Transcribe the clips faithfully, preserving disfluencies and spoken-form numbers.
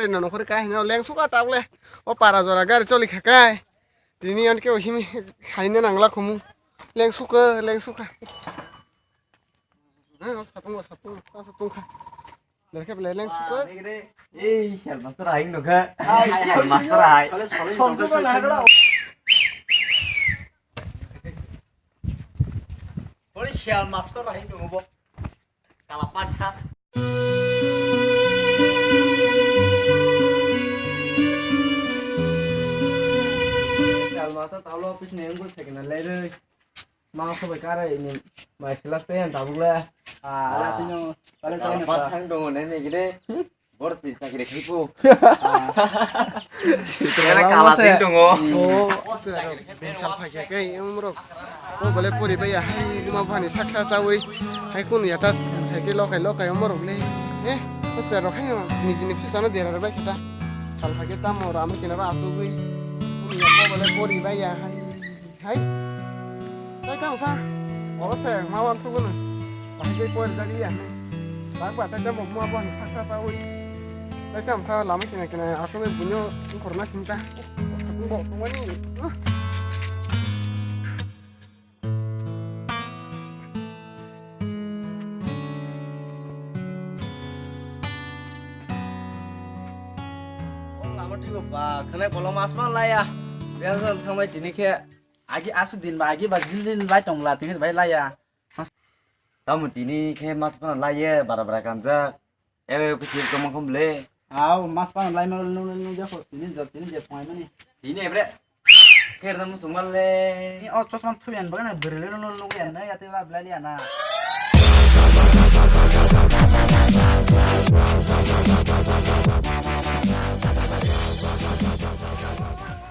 No nokhori kai hino leng suka tabule. O para jora gari choli kha kai. Tini an ke himi haina nangla khumu. Leng suka, leng suka. Ha, satung, satung, satung kha. Leng khe leng suka. Ei, shell master hai nukha. Shell master hai. Sonjo na nagla. Ori shell master hai nukbo. Kala pantha. Almasa taulo office ni wngwi phaikha na lerwi. Ma kho bai karai ni mai class ten tabuk le. Ah, ala tino, ala tino. Kala pantha tongo ne ne gide. Bor si chakri khai po. Era kala tin tongo. O, o se bensal phai khe kai umrok. Ko gole pori bai ya hai ma bhani saksa chawi. Hai kun ya ta thai ke lokai lokai umrok le. Eh, o se rok hai ni jini phi chana dera bai khata. Sal phai ke tamo ram kina ba asu gui. Ko gole pori bai ya hai. Hai. Tai tamo sa. Oro se ma wan tu guna. Bahai ke pori jagi ya. Bak ba tai tamo ma bhani saksa chawi. Tai tamo sa lama kina kina aswk buino wngkhorna singkha. Bo tongmani. Lama twibo ba khwnai bolong mas ma laya. Jeng jeng thangbai tini khe agi aswk din ba agi ba din din bai tongla tini bai laya. Tamo tini khe mas phano laiye, bara bara kanjak. Ebe kuchir tongma khum le. Aw, mas phano lai mano nung nung jak tini jor tini je phai mani. Tini ebre. Kher dam sung mal le. Ni o chosma thubi an bagana berele nung nung ya na ya te la blai ya na.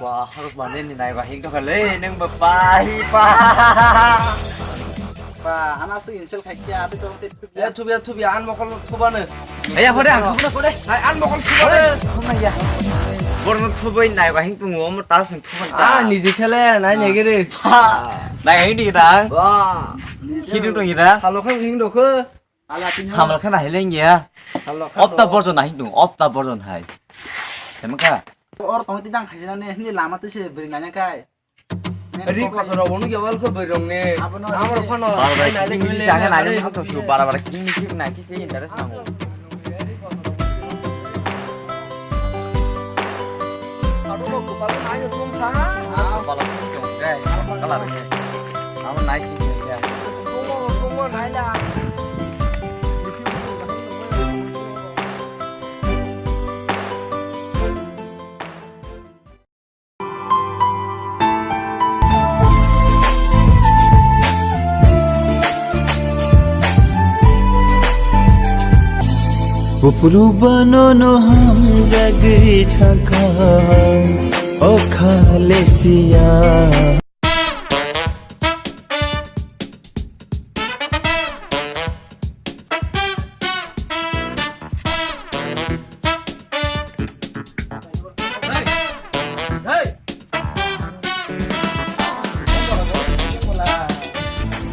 Wah, harus mane ni nai bahing to kale neng bapai pa. Pa, ana su insel khai kya ate to te. Ya thubi ya thubi an mokol thubane. Ya hore an thubna kore. Hai an mokol thubane. Thubna ya. Borno thubai nai bahing tungo mo ta sung thuban ta. Ah, niji khele nai negere. Nai bahing di ta. Wah. Hidu to ira. Halo khang hing do kho. Ala tin. Samal khana hileng ya. Halo khang. Opta borjon nai tung, opta borjon hai. Temka. Or tong ti dang khaina ne, ni lama te se beri nanya kai. Ri kosoro bono ge wal ko beri rong ne. Abono amar phano. Bar bai nai le kini kini sanga nai le to su bara bara kini kini nai ki se interest nango. Abo ko ko palo nai yo tum sa. Ah, palo kini jong kai. Kala re. Amo nai kini ya. Tum tum nai la. Bupulu bano no hamjagwi thangkha, o Khalesia.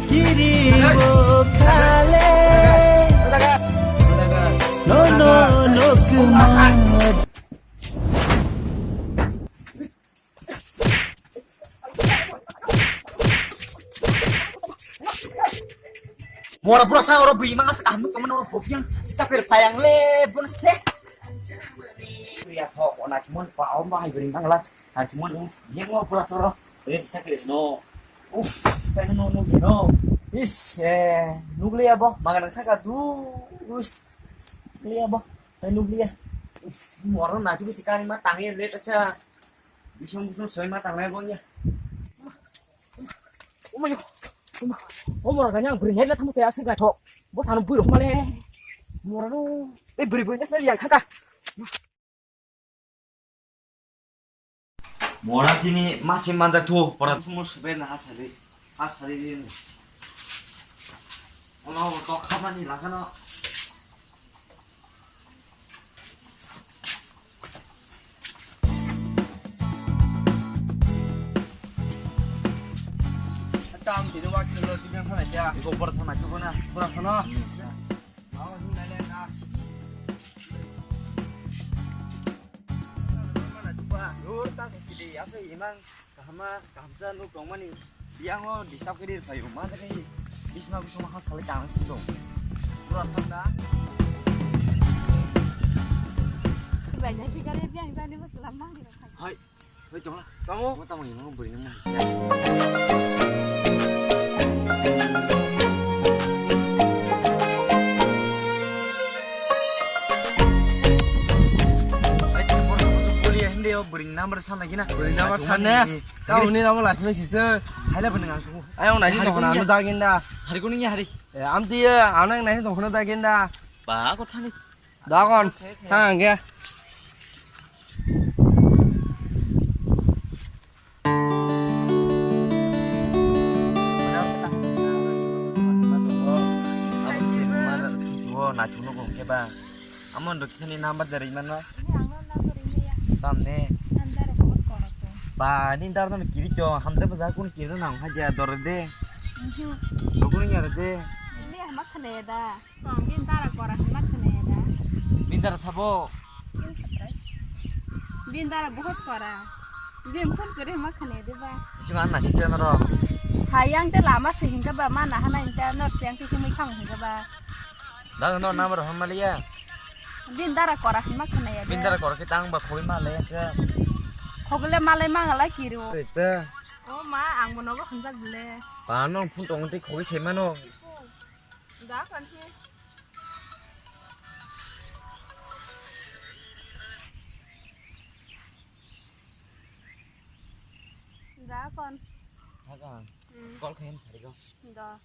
Kiribo khale, no, no, no, kuma. Mora bro sa oro bui manga sa kaham tongmani oro hopiang sta per payang le bon se. Ya ho ona kimon pa om ba hai bring mangla. Ha kimon ye mo pura soro. Re sa kre no. Uf, pa no no no. Is eh nuklia bo manga nang thaka du. Us. Nuklia bo. Pa nuklia. Uf, mora na tu si kani ma tangi le ta sa. Bising busung soi ma tangnai bo ya. Omo yo. Omo ra ganyang bri hela thamu saya sing gathok. Bo sanu bui rok male. Mora no. E bri bri nasa yang khaka. Mora tini masih manjak thu pora sumur sebenna hasari. Hasari. Ono to khamani lakano. Tam tini wa kilo tiga sana ya. Iko pora sana chuko na. Pora sana. Mau hin nai le na. Dur ta sidi ase imang kahama kahamsa nuk tongmani biyango disturb kiri phayo ma tadi bisma kusuma ha sale kaham si dong. Pura thanda. Banyak sih kali yang jadi muslim mah gitu. Hai. Hoi, tongla. Tamo? Mo tamo ni mo buri ni mo. Ai, tamo mo buri ni mo. Buri ni number sana gina. Buri number sana. Kau ni number last ni sisa. Hai la bani ngasuk. Ayo nai hari tong na kuning ya. Anu dagin da. Hari kuning ya hari. Eh, am tiya, anu nai tong na dagin da. Ba, aku thani. Dogon, ha, hwnkhe. Abo se ma, sini chuo, na chuno kong khe ba. Amo ndo kisani number dari mana? Ini ang number ini ya. Tamne. Number ko koro to. Ba, ni dar no kiri jo, hamte ba kun kiri nang ha ja dor de. Mhm. Dokun ya de. Ini ama khane da. Tong, bini dara kora hinma khne da. Bini dara sabo? Bini dara bahut kora. Bini phone kore hinma khne de ba. Jung an nasi jana ro. Hayang te lama se hinga ba mana hana hinga nor se yang te kumui khang hinga ba. Dang no number hon maliya. Bini dara kora hinma khne de. Bini dara kora ke tang ba khoi ma le ke. Khogole malai mangala kiro. Te. O ma ang bono bo khanjak bile. Pa no phone tong te khoi se mano. Da kon hi. Da kon. Hakan. Hmm. Call khayan sari ko. Da.